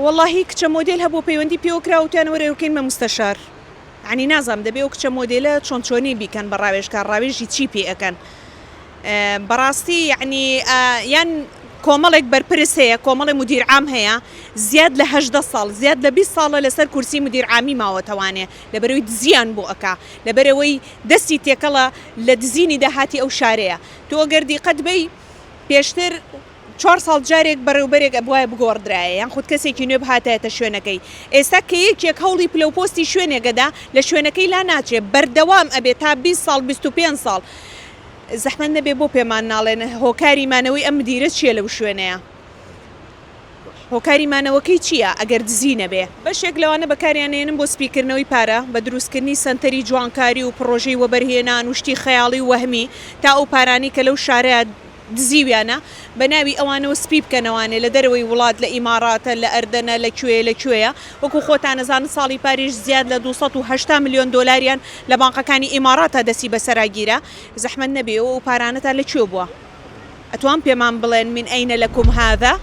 وەڵاهی کچە مۆدێل هەبوو پەیوەندی پێوە کرا وتیان وەرە ئەوکەین بە مستەشار یانی نازانم دەبێ ئەو کچە مۆدێلە چۆن چۆنی بیکەن بە ڕاوێژکار ڕاوێژی چی پێ ئەکەن بەڕاستی یعنی یان کۆمەڵێک بەرپرس هەیە کۆمەڵی مدیر عام هەیە زیاد لە 18 ساڵ زیاد لە 20 ساڵە لەسەر کورسی مدیر عامی ماوەتەوانێ لەبەرەوەی دزیان بۆ ئەکا لەبەرەوەی دەستی تێکەڵە لە دزینی داهاتی ئەو شارەیە تۆ گەر دیقەت بەی پێشتر چوار ساڵ جارێک بەڕێوبەرێک ئەبوایە بگۆڕدرایە یان خود کەسێکی نوێ بهاتایەتە شوێنەکەی، ئێستا کە یەکێک هەوڵی پلەو پۆستی شوێنێک ئەدا لە شوێنەکەی لا ناچێ بەردەوام ئەبێ تا 20 ساڵ 25 ساڵ. زەحمەت نەبێ بۆ پێمان ناڵێن هۆکاری مانەوەی ئەم مدیرە چیە لەو شوێنەیا؟ هۆکاری مانەوەکەی چیە ئەگەر دزی نەبێ؟ بەشێک لەوانە بەکاریان ئەیەنن بۆ سپیکردنەوەی پارە، بە دروستکردنی سەنتەری جوانکاری و پڕۆژەی وەبەرهێنان و شتی خەیاڵی و وەهمی تا ئەو پارانەی کە لەو شارەیا دزیویانە بە ناوی ئەوانەوە سپی بکەنەوانێ لە دەرەوەی وڵات لە ئیماڕاتە لە ئەردەنە لە کوێیە لە کوێیە وەکو خۆتان ئەزانن ساڵی پاریش زیاد لە 280 ملیۆن دۆلاریان لە بانقەکانی ئیماڕاتا دەستی بەسەرا گیرا زەحمەت نەبێ ئەو پارانەتان لە کوێ بووە ئەتوان پێمان بڵێن من ئەینە لەکم هذا؟